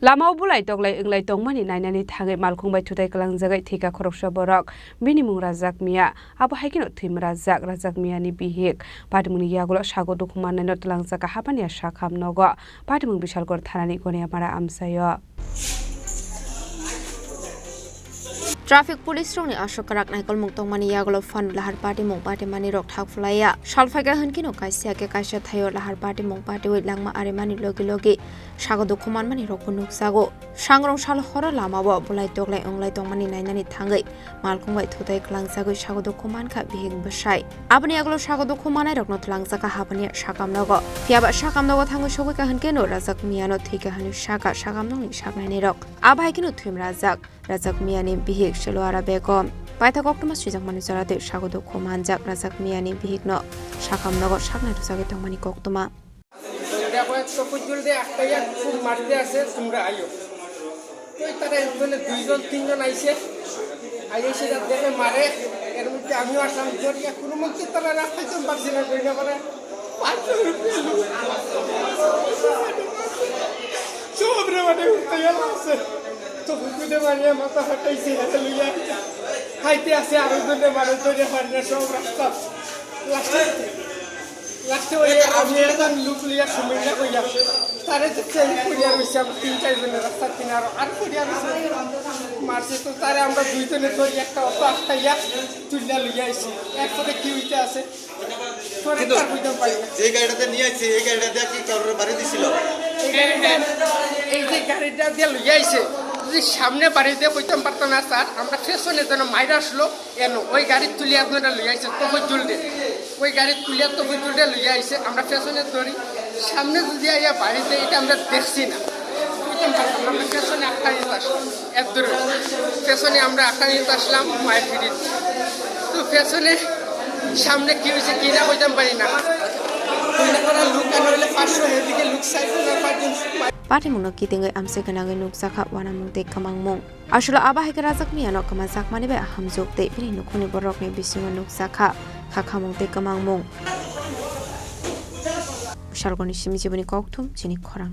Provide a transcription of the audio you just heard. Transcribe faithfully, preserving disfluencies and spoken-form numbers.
Lamao bulai toklai wnglai tongmani nainani thangwi malkhung bai thutai kwlangjagwi thwikha khoroksa borok. Bini mung Rajak Miya. Abo hai kheno thwima Rajak, Rajak Miyani bihik. Patimungni yagulo sago dukhu mannaino twlangjakha Habania Sakham nogo. Patimung Bishalgarh thanani Goniamara amchaio. Traffic police rokni aswk kwrak naikolmung tongmani yagulo phano lahar patimung patimani rok thak phlaiya. Sal phaikha hwnkhe no kaisa khe kaisa thaio lahar patimung patiwi langma arimani logi logi sago dukhu manmani rokbo nukjago. Sangrong sal horo lamao bulai toklai wnglai tongmani nainani thangwi malkhung bai thutai kwlangjagwi sago dukhu mankha bihik bwsai. Aboni yagulo sago dukhu manai rokno twlangjakha Habania Sakham nogo. Phiyaba Sakham nogo thangwi sogwikha hwnkhe no Rajak Miyano thwikha hwnwi sakha Sakham nokni saknaini rok. Abo hai kheno thwima Rajak. Rajak Miyani bihik Seloara Begom. Paithak koktwma swijakmani chwraitwi sago dukhu manjak Rajak Miyani bihikno Sakham nogo saknai rwjagwi tongmani koktwma. দেখো, এত পর্যন্ত একটাই আর খুব মাটিতে আছে, তোমরা আইও। ওই তারা একজনে দুইজন তিনজন আইছে, আইসে যা দেখে মারে, এর মধ্যে আমিও আসলাম, জড়িয়ে কোনো মতে তারা রাস্তায় তো পারছি না, কই না পারে। পাঁচশো রুপিয়া লোক। সব রে মানে উঠতে গেল আছে। তো বুকুতে মারিয়া মাথা ফাটাইছে, এটা লইয়া খাইতে আছে, আরো জনে মানে ধরে পারি না, সব রাস্তা। লাস্টে, লাস্টে ওই আমি একজন লোক লইয়া সময় না কইয়া, তারে তো চেঞ্জ করিয়া রইছে, আমরা তিন চার জনের রাস্তা কিনারো আর করিয়া রইছে। মারছে তো তারে আমরা দুইজনে ধরি একটা অটো আটকাইয়া তুলিয়া লইয়া আইছি। এরপরে কি হইতে আছে? কিন্তু যে গাড়িটাতে নিয়ে আসছে, এই গাড়িটা দিয়ে কি কারোর বাড়ি দিছিল? এই গাড়িটা, এই যে গাড়িটা দিয়ে লইয়া আইছে, যদি সামনে বাড়ি দিয়ে কইতাম পারতো না স্যার, আমরা পেছনে যেন মাইর আসলো, এনো ওই গাড়ি তুলিয়া আপনারা লইয়া আইছে, তখন জলদি ওই গাড়ি তুলিয়া তখন জলদি লইয়া আইছে, আমরা পেছনে ধরি, সামনে যদি আইয়া বাড়িতে এটা আমরা দেখছি না। কইতাম পারতাম না, আমরা পেছনে আটকানিত আসলাম, এত দূরে। পেছনে আমরা আটকানিত আসলাম, মায়ের ফিরিত। তো পেছনে সামনে কি হয়েছে কি না কইতাম পারি না। মনে করা লোক আর হইলে পাঁচশো, এদিকে লোক চাইছে না পাঁচজন। Patimungno kitingwi amchai gwnangwi nukjakha uanamung tei kwmangmung. Aswkno abo hai khe Rajak Miyano kwmajakmani bai hamjwk tei bini nukhungni borokni bisingo nukjakha khakhamung tei kwmangmung. Salgoni simi jiboni kokthum chini khorang.